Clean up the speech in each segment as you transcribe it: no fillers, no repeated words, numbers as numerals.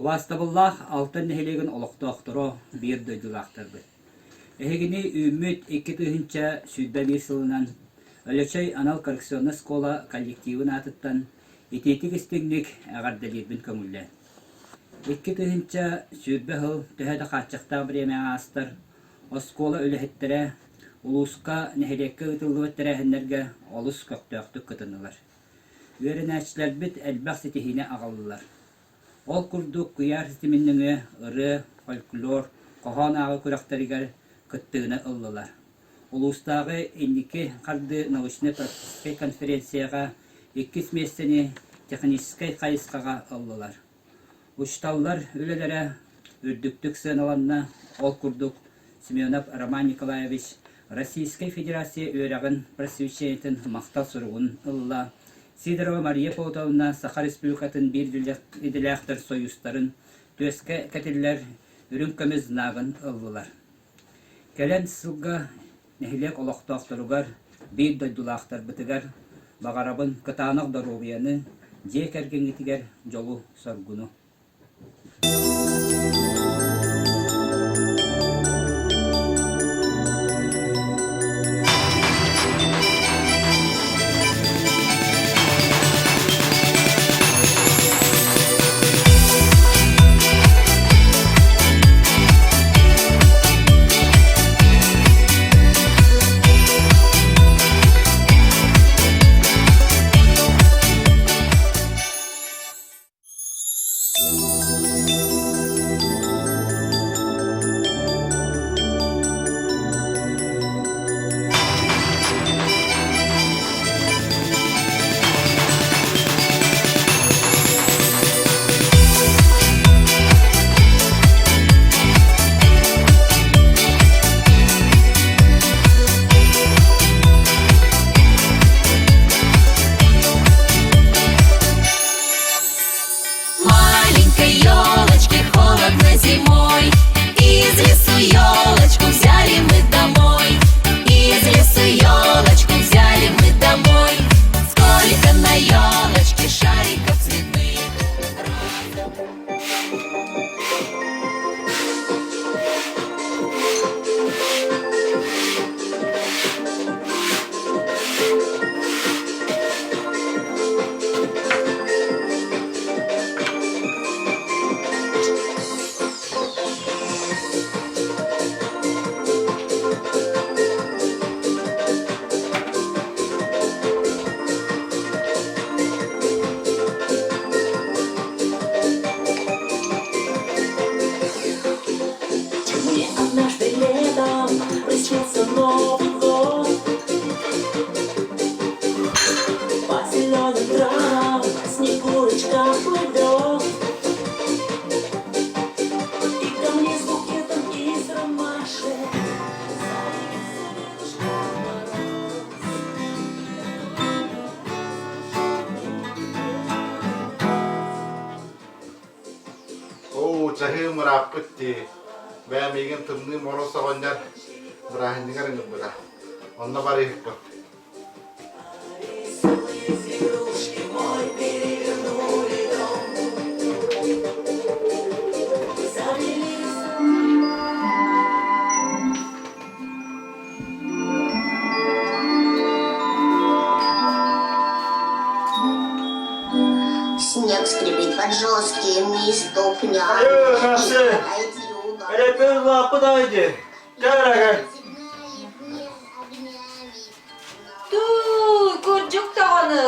Убаастабыллаах Алтан нэһилиэгин олохтоохторо, биир дойдулаахтарбыт! Эһигини үүммүт 2021 сылынан Өлөчөй анал коррекционнай оскуола коллективын аатыттан итиитик-истиҥник эҕэрдэлиирбин көҥүллээн. 2020 сыл төһө да хааччахтаах бириэмэҕэ аастар, оскуола үлэһиттэрэ улууска, нэһилиэккэ ыытыллыбыт тэрээһиннэргэ олус көхтөөхтүк кытыннылар. Үөрэнээччилэрбит элбэх ситиһиини аҕаллылар. Ол курдук куйаар ситимин нөҥүө ырыа, фольклор, хоһоон ааҕыы күрэхтэригэр кыттыыны ыллылар. Улуустааҕы инники хардыы научнай-практическай конференцияҕа иккис миэстэни техническэй хайысхаҕа ыллылар. Учууталлар үлэлэрэ үрдүктүк сыаналанна, ол курдук Семенов Роман Николаевич Российскай Федерация үөрэҕин просвещениетын махтал суругун ылла, Сидорова Мария Павловна Саха Республикатын биир идэлээхтэр сойуустарын түөскэ кэтиллэр үрүҥ көмүс знагын ыллылар. Кэлэн сылга нэһилиэк олохтоохторугар, биир дойдулаахтарбытыгар баҕарабын кытаанах доруобуйаны, дьиэ кэргэҥҥитигэр дьолу-соргуну. Маленькой елочке холодно зимой, Из лесу елочку взяли мы домой, Из лесу елочку взяли мы домой. Сколько на елочке шариков цветных. Мне однажды летом приснился Новый год. По зеленым травам Снегурочка плывет. И ко мне с букетом из ромашек заявился Дедушка Мороз. Оо, чаһыым ырааппыт дии. Бэйэм миигин тымныы мороз оҕонньор бырааһынньыгар ыҥырбыта. Онно барыыһыкпын. Снег скрипит под жесткими ступнями. Эрэппин лааппыт айди. Кэрэгэр. Туу, кырдьык даҕаны,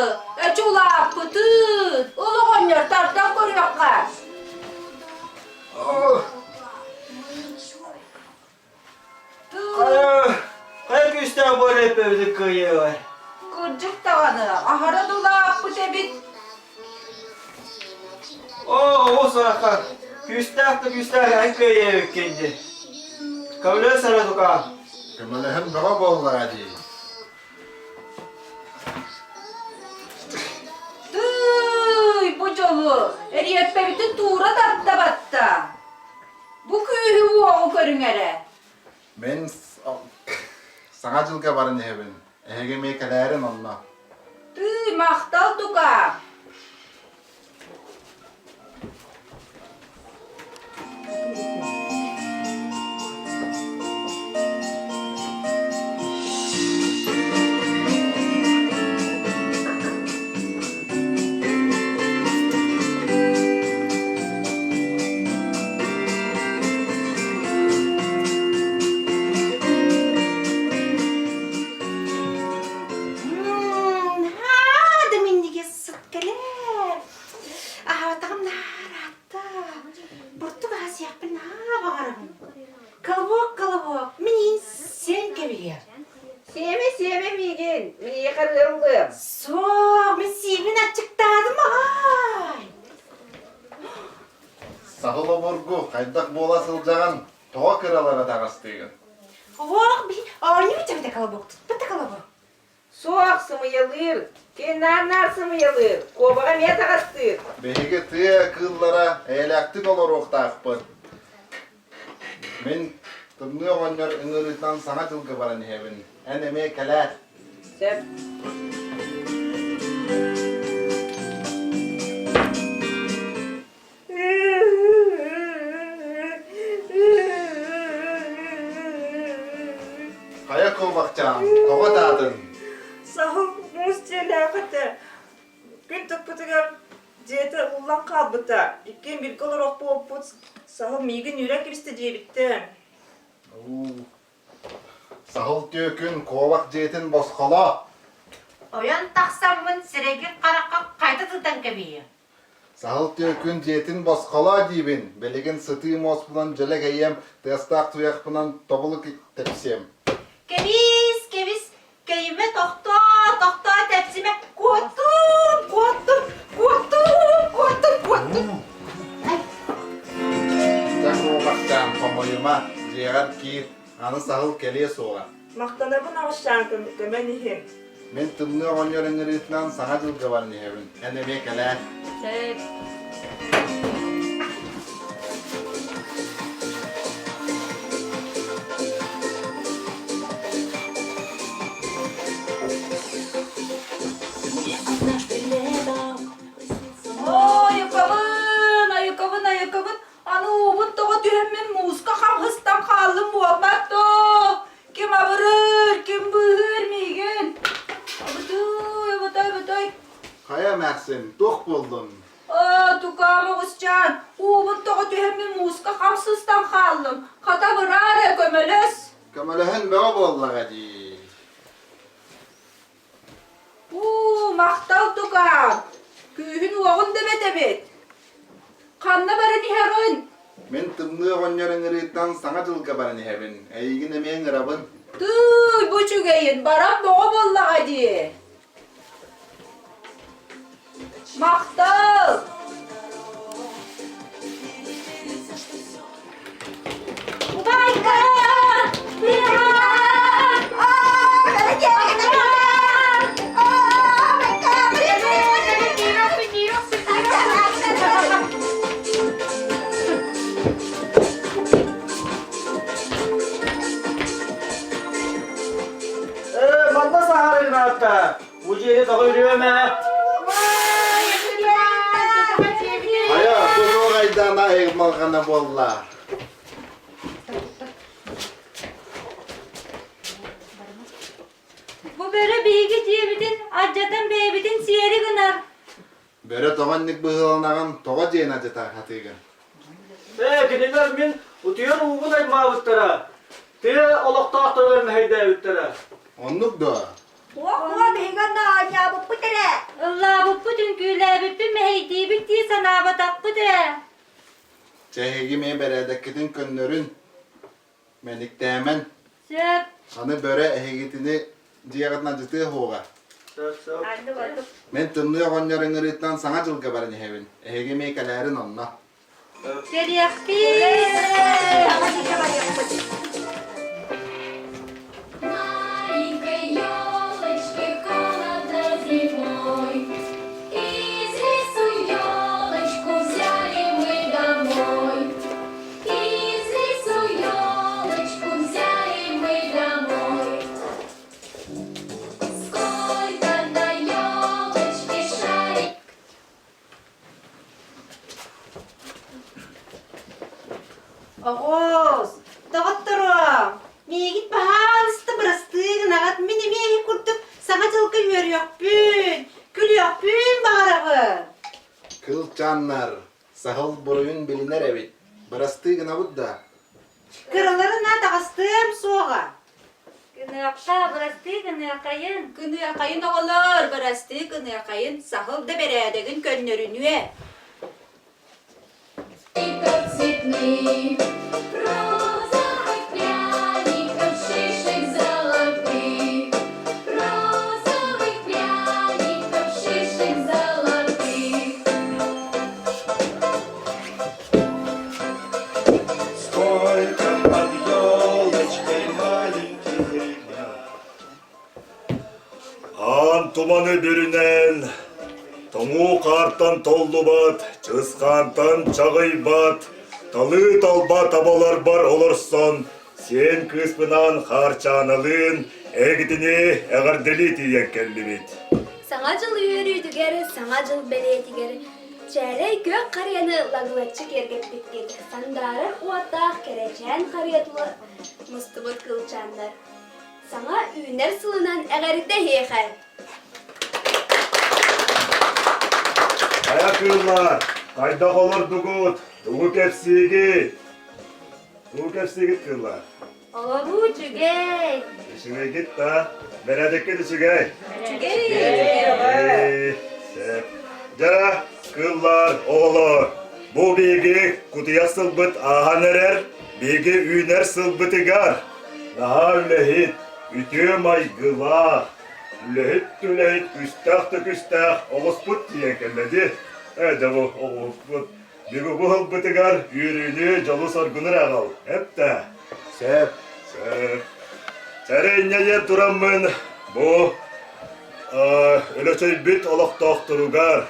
эчи улааппытын, ол оҕонньор тардан көрүөххэ. Хайа күүстээх буор эппэбити кыайыаҕай. Кырдьык даҕаны, аһара да улааппыт эбит. Оо, оҕус аха, күүстээх да күүстээх эн кыайыа эбиккин дии. Көмөлөс эрэ тукаам. Көмөлөһөн бөҕө буоллаҕа дии. Тыый, бу дьолу, эриэппэбитин туура тарда батта. Бу күүһү-уоҕу көрүҥ эрэ. Мин Саҥа дьылга баран иһэбин. Эһиги эмиэ кэлээрин онно. Тыый, махтал тукаам. обургу, хайдах буола сылдьаҕын? Тоҕо кыралара таҕыстыыгын? Ох, оонньуу чэбитэ колобок, туппата колобок. Суох, сымыйалыыр. Киннаар-наар сымыйалыыр. Куобаҕа эмиэ таҕастыыр. Биһиги тыа кыыллара эйэлээхтик олоруохтаахпыт. Мин Тымныы оҕонньор ыҥырыытынан Саҥа дьылга баран иһэбин. Эн эмиэ кэлээр. Сөп. Хайа куобахчаан, тоҕо таатын? Саһыл муус дьиэлээх этэ. Күн тыкпытыгар дьиэтэ ууллан хаалбыта. Иккиэн бииргэ олоруох буолбут. Саһыл миигин үүрэн кэбистэ диэбиттэн. Саһыл түөкүн куобах дьиэтин босхолоо. Ойон тахсаммын сирэйгин харахха хайда тутан кэбиһиэм. Саһыл түөкүн дьиэтин босхолоо диибин, билигин сытыы муоспунан дьөлө кэйиэм, тыастаах туйахпынан тобулу тэпсиэм. Кэбис, кэбис, кэйимэ тохтоо, тохтоо тэпсимэ, куоттум, куоттум, куоттум, куоттум, куоттум. Дьэ куобахчаан, хомойума, дьиэҕэр киир, аны саһыл кэлиэ суоҕа. Махтанабын аҕысчаан көмөн иһин. Мин тымныы оҕонньор ыҥырыытынан Саҥа дьылга баран иһэбин. Эн эмиэ кэлээр. Сөп. Айыкабын, айыкабын, айыкабын, аны уубун тоҕо түһэммин мууска хамһыстан хааллым буолбат дуо? Ким абырыыр, ким быыһыыр миигин? Абытый, абытай, абытай. Хайа эмээхсин, туох буоллун? Оо, тукаам оҕусчаан, уубун тоҕо түһэммин мууска хам сыстан хааллым. Хата быраа эрэ, көмөлөс. Көмөлөһөн бөҕө буоллаҕа дии. Уу, махтал тукаам. Күүһүн-уоҕун да бэт эбит. Ханна баран иһэҕин? Мин тымныы оҕонньор ыҥырыыттан Саҥа дьылга баран иһэбин. Эйигин эмиэ ыҥырабын. Тыый, бу үчүгэйин, баран боҕо буоллаҕа дии. Махтал! Убайка! Ээ, манна саһарыгын аатта. Бу дьиэни тоҕо үрүөмэ? Хайа, бу туох айдаана айылмалҕана буолла? Бу бөрө биһиги дьиэбитин алдьатан бэйэбитин сиэри гынар. Бөрө тоҕо инник быһыыланаҕын, тоҕо дьиэни алдьата сатыыгын? Ээ, кинилэр мин утуйар уубун аймаабыттара. Тыа олохтоохторугар мэһэйдээбиттэрэ. Оннук дуо? Уох-уо, биһиги онно оонньообуппут эрэ. Ыллаабыппыт, үҥкүүлээбиппит, мэһэйдиибит дии санаабатахпыт ээ. Чэ, эһиги эмиэ бэрээдэккитин көннөрүн, мэниктээмэн. Сөп. Аны бөрө эһигитини дьиэҕитин алдьатыа суоҕа. Сөп, сөп. Мин тымныы оҕонньор ыҥырыытынан Саҥа дьылга баран иһэбин. Эһиги эмиэ кэлээрин онно. Кэлиэхпит. Саҥа дьылга барыахпыт. Маленькой елочке холодно зимой, Из лесу елочку взяли мы домой. Из лесу елочку взяли мы домой. Сколько на елочке шарик Оҕус, доҕотторуом, миигин баһаалыста бырастыы гынаҕыт, мин эмиэ эһи курдук Саҥа дьылга үөрүөхпүн, күлүөхпүн баҕарабын. Кылчааннар, саһыл буруйун билинэр эбит. Бырастыы гынабыт да? Кыраларын таҕыстыам суоҕа. Гыныахха, бырастыы гыныаххайын. Кыныахайын оҕолор, бырастыы кыныахайын, саһыл да бэрээдэгин көннөрүнүө. Цветных, розовых пряников, шишек золотых, розовых пряников, шишек золотых. туманы бүрүнэн, тоҥуу хаартан толлубат, чысхаантан чаҕыйбат, талыы-талба табаларбар олорсон, сиэн кыыспынаан Хаарчааналыын эһигитини эҕэрдэлии тиийэн кэллибит. Саҥа дьыл үөрүүтүгэр, Саҥа дьыл бэлиэтигэр чээлэй күөх харыйаны лаглаччы киэргэппиккит, сандаарар уоттаах кэрэчээн харыйа тула мустубут кылчааннар. Саҥа үүнэр сылынан эҕэрдэ эһиэхэ! Хайа кыыллар, хайдах олордугут? Тугу кэпсиигит? Тугу кэпсиигит кыыллар? Олоруу үчүгэй. Үчүгэйгит да? Бэрээдэккит үчүгэй? Үчүгэй. Сөп. Дьэ, кыыллар, оҕолор, бу биһиги кутуйах сылбыт ааһан эрэр, биһиги үүнэр сылбытыгар наһаа үлэһит, үтүө майгылаах, үлэһит да үлэһит, күстээх да күстээх оҕуспут тиийэн кэллэ дии. Ээ, дьэ бу оҕуспут Бүгүҥҥү ылбытыгар үөрүүнү, дьолу-соргуну эрэ аҕал, эп да? Сөп. Сөп. Сэринньэ диэн тураммын бу Өлөчөйбүт олохтоохторугар,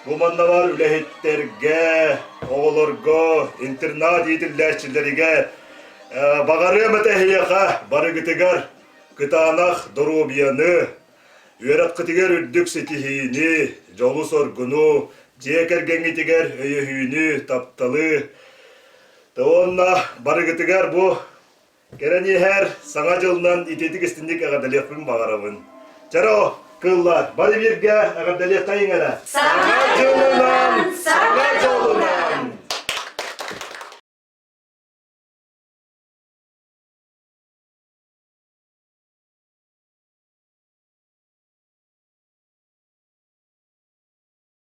бу манна баар үлэһиттэргэ, оҕолорго, интернат иитиллээччилэригэр баҕарыам этэ эһиэхэ барыгытыгар кытаанах доруобуйаны, Үөрэххитигэр үрдүк ситиһиини, дьолу-соргуну, дьиэ кэргэҥҥитигэр өйөһүүнү, тапталы уонна барыгытыгар бу кэлэн иһэр Саҥа дьылынан итиитик истинник эҕэрдэлиэхпин баҕарабын. Чаро, кыыллар, бары бииргэ эҕэрдэлиэххэйиҥ эрэ. Саҥа дьылынан!